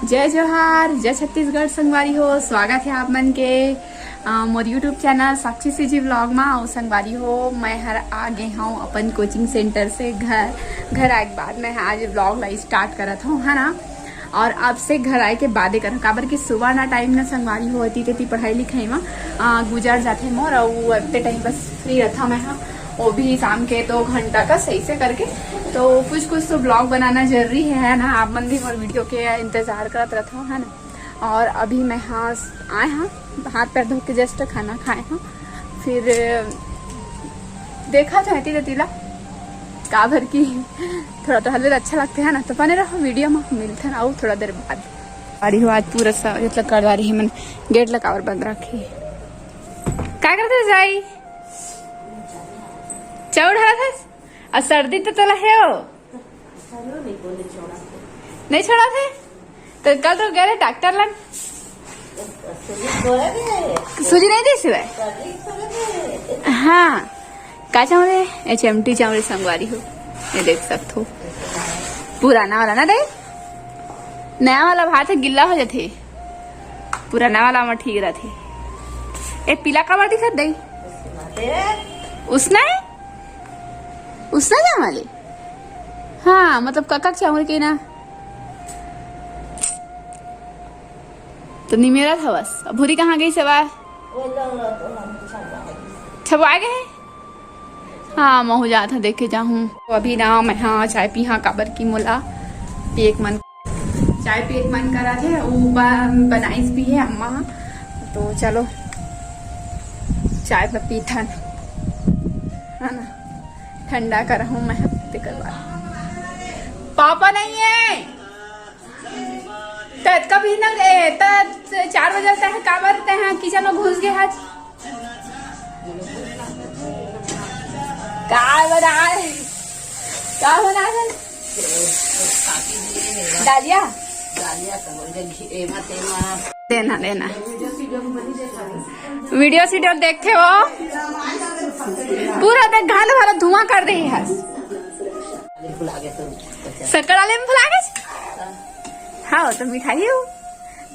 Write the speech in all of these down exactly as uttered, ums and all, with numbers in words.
जय जोहार, जय छत्तीसगढ़ संगवारी हो, स्वागत है आप मन के, अ, मोर YouTube चैनल साक्षी सीजी व्लॉग मा। अउ संगवारी हो, मैं हर आ गे हूँ अपन कोचिंग सेंटर से घर। घर आए के बाद मैं आज व्लॉग ला स्टार्ट करत हूँ, है ना। और अब से घर आए के बादे करहूँ, काबर कि सुबह ना टाइम ना संगवारी हो, एती तेती पढ़ाई लिखाई मा, अ, गुजर जाथे मोर, अउ अते टाइम बस फ्री रहता मैं, हाँ, वो भी शाम के दो घंटा का सही से करके। तो कुछ कुछ तो व्लॉग बनाना जरूरी है, है ना। आप मन भी मोर वीडियो के इंतजार करत रहत हो, है ना। और अभी मैं हाँ आए हाँ, हाथ पैर धो के जस्ट खाना खाए हाँ, फिर देखा तो है तीला, काबर की थोड़ा तो हल्ले अच्छा लगते है ना। तो बने रहो वीडियो में, मिलते हैं अउ थोड़ा देर बाद। अरे हो, आज पूरा सा मतलब करवा रही है मन, गेट ला काबर बंद रखे। का करत हस जाई? चाउर ढालत हस? अउ सर्दी तो तोला हे हो? नहीं छोड़ा थे? तो कल तो गए रहे डॉक्टर लग। सूजी नहीं दी सिवाय। हाँ, का चाउर हे? एच एम टी चाउर संगवारी हो, ये देख सकत हो। पुराना वाला ना दे, नया वाला भात है, गिल्ला हो जाथे। पुराना वाला में ठीक रहथे। ए पीला काबर दिखत दई? उसना है? उसना चावल है? हाँ, मतलब कका के चावल के ना। तो निमेरा था बस। अब भूरी कहाँ गई सेवा? छपवा गए? हाँ, महू जात हूँ, देखे जाहूँ। तो अभी ना मैं हाँ चाय पी हाँ, काबर की मोला पिए के मन, चाय पिए के मन करा थे। वो ब-, बनाइस भी है अम्मा, तो चलो चाय तो पीथन, है ना, ठंडा करहूँ मैं। तेकर बाद पापा नहीं है, त कभी ना ए, त चार बजे तक काबर ते हैं किचन में घुस गए आज। का बना है? का बना है? डालिया? देना, देना। वीडियो सीडियो देखते हो? पूरा देख, घर भरा धुआं कर रही है। सकड़ वाले में भुला गए? हाँ, तो मिठाई हो।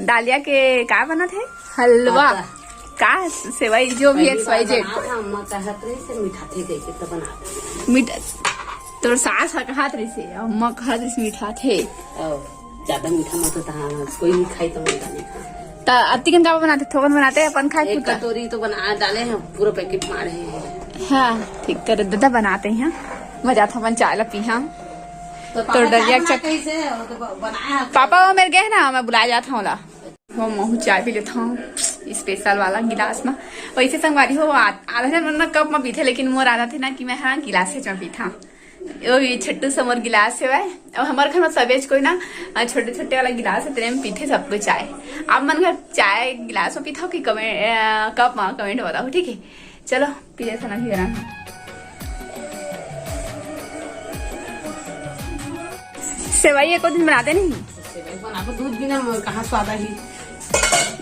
डालिया के का बनत हे? हलवा। का सेवई, जो भी एक्स वाई जेड। अम्मा कहत रही से मिठाथे कह के तो बना दे। मीठा, तोर सास ह कहत रही से, अम्मा कहत रही से मिठाथे। ज्यादा मीठा मत होता, हाँ, कोई नहीं खाई तो मीठा नहीं खा। त अतिकन का बनाते, थोकन बनाते, अपन खाए एक खुद का। कटोरी तो बना डाले हैं, पूरा पैकेट मारे हैं। हाँ, ठीक करे दादा, बनाते हैं। मजा था, अपन चाय ला पी हाँ। तो तो पापा डरिया चाय बना चक- कैसे? वो तो ब-, बनाया है। पापा वो मेरे गए ना, मैं बुलाया जाता हूँ ला। वो महू चाय पी लेता हूँ स्पेशल वाला गिलास में। वैसे संगवारी हो, आ-, आधा जन मन कप में पीथे, लेकिन मोर आदत है ना कि मैं हाँ गिलास से चाय पीता हूँ। वो ये छट्टू समोर गिलास है भाई। अब हमारे घर में सबेज कोई ना, अ, छोटे छोटे वाला गिलास है, तेरे में पीथे सब कोई चाय। आप मन घर चाय गिलास में पीता हो कि कमेंट, अ, कप में, कमेंट बताओ, ठीक है। चलो पी लेते ना, फिर सेवई एको दिन बनाते नहीं। सेवई बनाबो, दूध बिना म-, कहाँ स्वाद आही?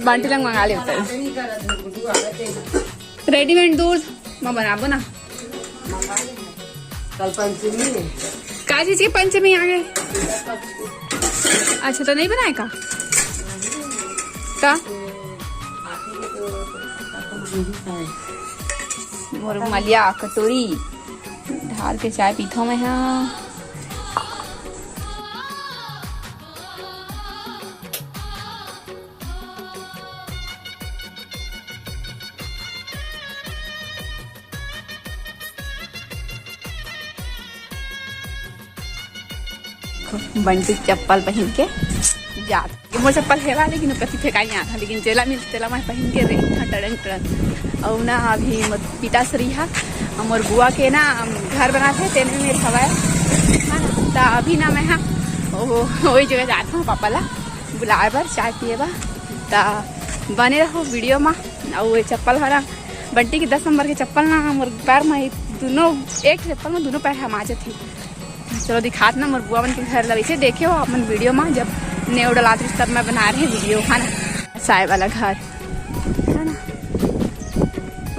बांटी लंग मंगा लेते हैं। बनाते नहीं करत, दूध आवे ते ना। रेडीमेड दूध मैं बनाबो ना। मंगा ले। कल पंचमी है। का चीज के पंचमी आ गए? अच्छा, तो नहीं बनाए का? का? मोर मलिया कटोरी ढार के चाय पीथो मैं हा। बंटी चप्पल पहन के जात। ये मोर चप्पल हेवा, लेकिन ओकर फेंकाई आता, लेकिन जेला मिल तेला मैं पहन के रही था टड़ंग टड़ंग। और ना अभी मोर पिताश्री हा, मोर बुआ के ना घर बनाथे, तेने में हवाए, है ना? त अभी ना मैं हा, ओ, वही जगह जात हूँ, पापा ला बुलाए बर, चाय पिए बर। त बने रहो वीडियो मा। और ये चप्पल हरा बंटी के दस नंबर के चप्पल ना, मोर पैर में दोनों, एक चप्पल में दोनों पैर हमा जाथे। चलो दिखात ना मोर बुआ मन के घर ला, वैसे देखे हो आप मन वीडियो में, जब नेव डलात रहिस तब मैं बना रहे वीडियो, है ना, चाय वाला घर, है ना।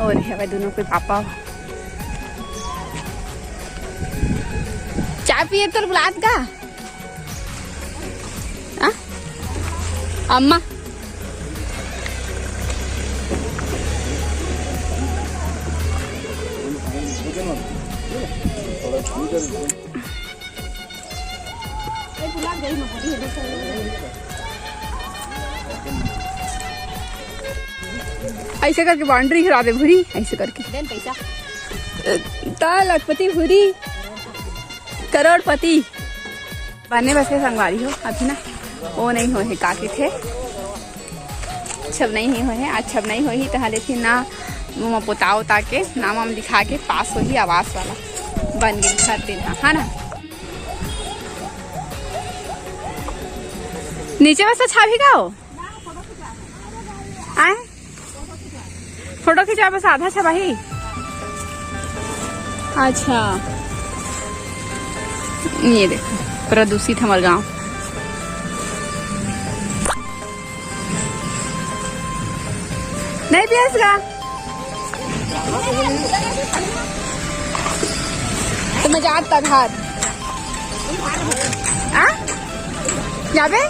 और है भाई दोनों के पापा। चाय पिए तो बुलात का? हाँ? अम्मा। ऐसे करके बाउंड्री करा दे भूरी, ऐसे करके। देन पैसा। त लखपति भूरी, करोड़पति। बने बस के संगवारी हो, अभी ना वो नहीं हो है, का कथे, छब नहीं हो है। आज छब नहीं हो ही, तहाँ लेकिन ना वो पोता उता के नाम वाम लिखा के पास हो ही आवास वाला बन गई घर तेन हा, है ना। नीचे बस छाभी का हो। आए, फोटो खिंचा, बस आधा छबाही। अच्छा, ये देखो, प्रदूषित हमर गांव। नहीं पियस गा? तो मैं जात तक हाथ। आ? जाबे?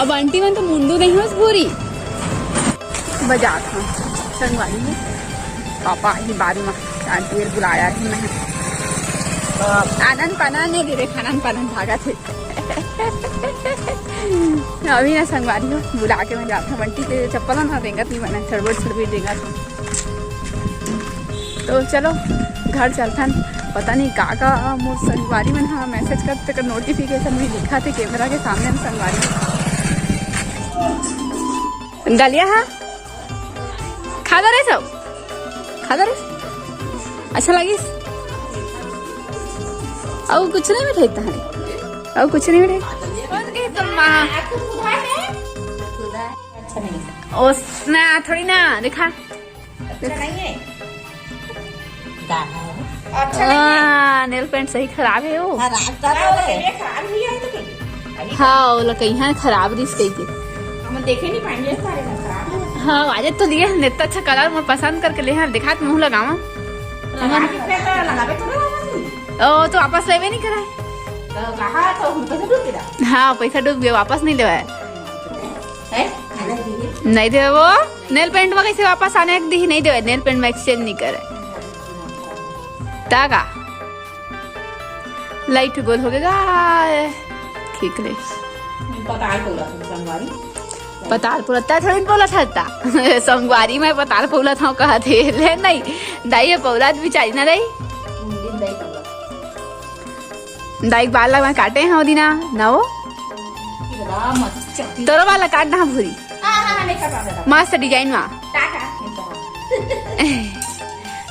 अब आंटी मन तो मुंडू नहीं होस भूरी। बजात हूँ संगवारी में। पापा ही बारी में आंटी ये बुलाया है मैं। आनंद पना नहीं दे रहे, खाना पना भागा थे। अभी ना संगवारी हो, बुला के मैं जात हूँ। बंटी के चप्पल ना रेंगत नहीं बना, छड़बड़ छड़बड़ रेंगत हूँ। तो चलो घर चलथन। पता नहीं का का मोर संगवारी मन हा मैसेज करते कर नोटिफिकेशन भी दिखा थे कैमरा के सामने में संगवारी। दलिया हा खा दो रे सब, खा दो रे। अच्छा लगिस? अउ कुछ नहीं मिठाई तहारे? अउ कुछ नहीं मिठाई? कौन कहे तुम माँ? अच्छा नहीं। ओस ना, थोड़ी ना देखा। अच्छा नहीं है। अच्छा नहीं है। नेल पेंट सही खराब है वो। खराब कर रहा है। ये खराब हुई है तो कहीं। अभी हाँ, वो लकइहा खराब रिस कही के। हम देखे नहीं पाएंगे सारे में खराब है। हाँ, आज तो लिए हम इतना अच्छा कलर मैं पसंद करके ले हैं, दिखात मुंह लगावा। लगा के फिर तो लगावे थोड़ा वापस नहीं। ओ, तो वापस लेवे नहीं कराए। तो कहा तो हम पैसा डूब गया। हाँ, पैसा डूब गया, वापस नहीं लेवा है। है? नहीं देवे वो। नेल पेंट में कैसे वापस आने एक दी नहीं देवे, नेल पेंट में एक्सचेंज नहीं करे। तागा लाइट गोल हो गया। ठीक रे। पताल पूरा संगवारी। पताल पूरा ता थोड़ी बोला था ता। संगवारी में पताल पूरा था कहा थे ले नहीं। दाई ये पौलाद बिचारी ना दाई। दाई के बाल ला मैं काटे हूँ दीना ना वो। तोरो बाल ला काट ना भूरी। मस्त डिजाइन मा।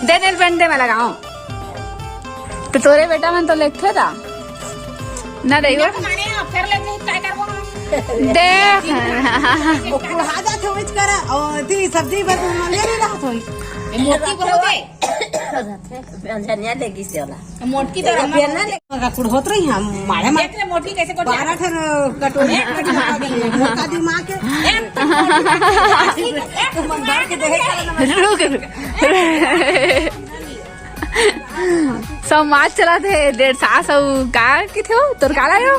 दे नेल पेंट दे मैं लगाऊं। तो तोरे बेटा मन तो लेथे दा। ना रही वो। देख। वो कुढ़ा जात हो बिच करा। और ती सब्जी बस मंगे नहीं रहत होई। मोटी बहुत है। अंजनिया ले गिस होला। मोटकी तो रखना। बेलना ले। का कुड़ होत रही हम मारे मारे। देख रे मोटकी कैसे कोट बारह ठन कटोरी मोटा दिमाग के। तुम घर के देखे करे ना। रुक, रुक। समाज चला थे डेढ़ सास अउ का किथे हो तोर काला यो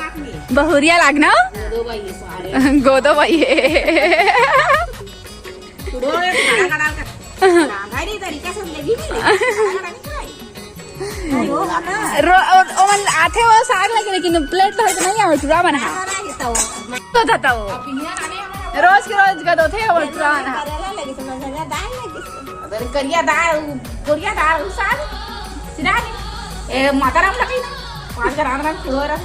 बहुरिया लागना। गोदो भाई है। रो, ओमन आथे वो साग लगे, लेकिन प्लेट तो होइत नहीं आवे, चूड़ा बना। तो था तो। रोज के रोज गदो थे वो चूड़ा बना। करिया दाल, गोरिया दाल, साग, सिरा। ए, माता राम लगी ना। पाँच का राम राम चूड़ा रहा।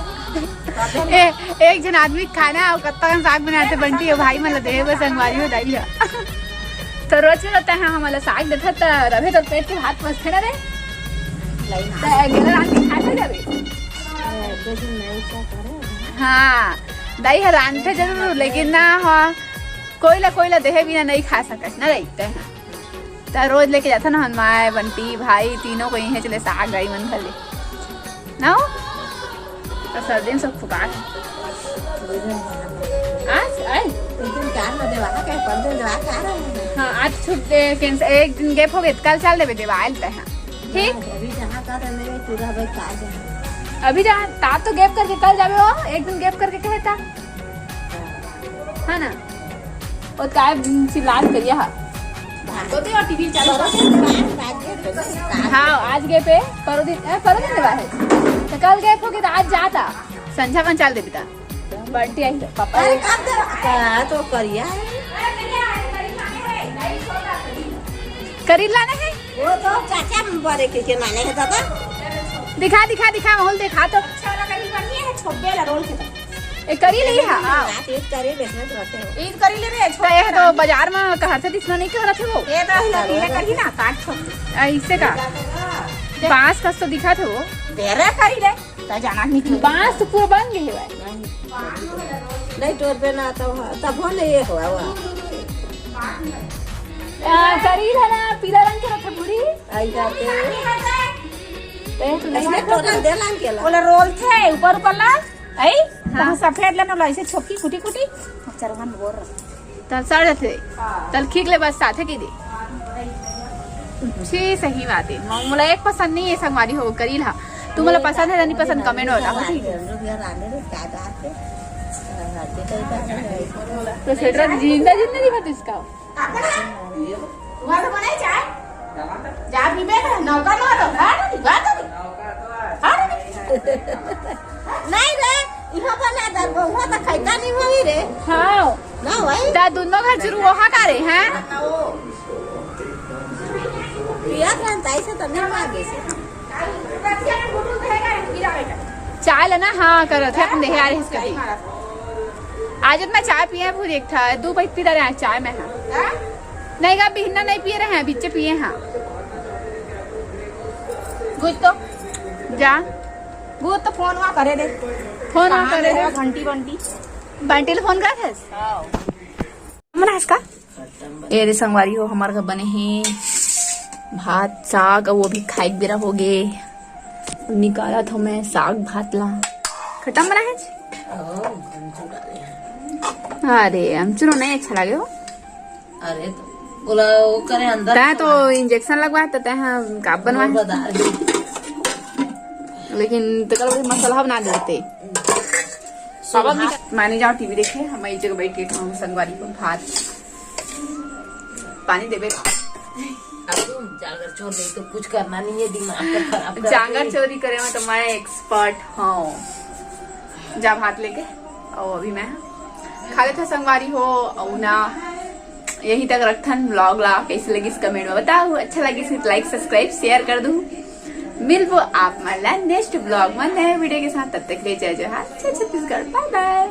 ए, एक जन आदमी खाना अउ कत्ता कन साग बनाथे बंटी, ओ भाई मन ल देहे बर संगवारी हो दाई ह। तो रोज के रहता है हमला साग देथे त रहे तो पेट के भात पचथे ना रे। त अकेला रात के खा खा जाबे। हाँ, दाई ह रांधथे जरूर लेकिन ना, हाँ, कोई ला कोई ला देहे बिना नहीं खा सकत ना दाई। त त रोज लेके जाथन हन, मैं, बंटी, भाई, तीनों को इहें चले साग गाई मन भले। ना हो? तो सर्दी में सब फुका है। आज, आए? हाँ, आज छुट्टी, कैंसिल, एक दिन गैप हो गए, कल चल देबे देवाल पे, हाँ। ठीक? अभी जहाँ का रहने में पूरा भाई काज है। अभी जा, तात तो gap करके कल जाबे हो, एक दिन gap करके कहे ता, है ना? वो काय चिल्लात करिया हा। तो ते और टीवी चालू कर। हाँ, आज gap है, परो दिन, ए, परो दिन देवा है। तो कल gap होके तो आज जाता, संझा कन चाल देबे ता। बंटी आई तो पापा अरे, ये कब दे-, का तो करिया है। करील लाने है। वो तो चाचा बड़े के, के माने है दादा। दिखा, दिखा, दिखा, माहौल दिखा तो। अच्छा वाला करील बनिए है, छोबे ला रोल के तो। ए, करील ही है, आओ। रात ईद करील, इसमें तो रहते हो। ईद करील रे, तो ये तो बाजार में कहाँ से दिसना नहीं कह रहा था वो। ये तो हिला, हिला करील ना, काट छोड़। ऐसे का? बांस कस तो दिखा थे वो। तेरा करील है। त जाना नहीं चाहिए। बांस तो पूरा बन गए है भाई। नहीं, टोर पे ना तो, तब हो नहीं ये हुआ हुआ। आ, करील है ना, पीला रंग के रखे पूरी। आई जाते। ते तो नहीं इसमें टोरा दे लान के ला। ओला रोल थे, ऊपर ऊपर ला। आई? हाँ। तहाँ सफेद लेना ला, ऐसे छोकी कुटी कुटी। चरवान बोर। तल सड़ जथे। हाँ। तल खींच ले बस साथे की दे। छी, सही बात है। म-, मोला एक पसंद नहीं है संगवारी हो, करील हा। तुम मोला पसंद है या नहीं पसंद, comment में बताओ, ठीक है? तो स्वेटर जिंदा जिंदा दिखा तो इसका। वहाँ तो बनाई चाय। जा पीबे ना, नौका मारो, हाँ, हाँ, हाँ। नहीं रे, यहाँ बना दर, वहाँ तो खैता नहीं वही रे। हाँ। ना भाई। ता दोनों घर जुरू वहाँ का रे, हैं? पिया था, ताई से तो नहीं मांगे से। चाय लेना, हाँ, करो थे अपन देहे आ रहे इसके। आज तो मैं चाय पिए पूरी एक था, दो पैक पी रहे हैं चाय में, हाँ। नहीं गा, बिहना नहीं पिए रहे हैं, बिच्चे पिए हैं। कुछ तो जा। वो तो फोन वहाँ करे दे। फोन वहाँ करे दे। घंटी बंटी। बंटी ले फोन कर थे। हाँ। मना इसका? ये रे संगवारी हो, हमार घर बने हे भात, साग, अउ वो भी खाए के बेरा हो गे। निकालत हो मैं साग भात ला। खत्म बना है जी? अरे, अमचूर नहीं अच्छा लगे हो। अरे, तो बोला वो करे अंदर तैं तो इंजेक्शन लगवा, तो तैं हाँ का बनवा। वो बता रही। लेकिन तो कल मसाला बना देते। पापा भी माने जाओ टीवी देखे, हम एक जगह बैठ के खाऊं संगवारी को भात पानी देबे। अब तुम जांगर चोर नहीं तो कुछ करना नहीं है, दिमाग का खराब कर जांगर चोरी करे में तो मैं एक्सपर्ट हूँ। जा भात लेके आओ, अभी मैं खा लेता संगवारी हो। और ना यहीं तक रखथन ब्लॉग ला। कैसे लगिस कमेंट में बताओ, अच्छा लगिस तो लाइक सब्सक्राइब शेयर कर दू। मिलबो आप मन ला नेक्स्ट ब्लॉग में नए वीडियो के साथ। तब तक ले जय जोहार, जय छत्तीसगढ़, बाय बाय।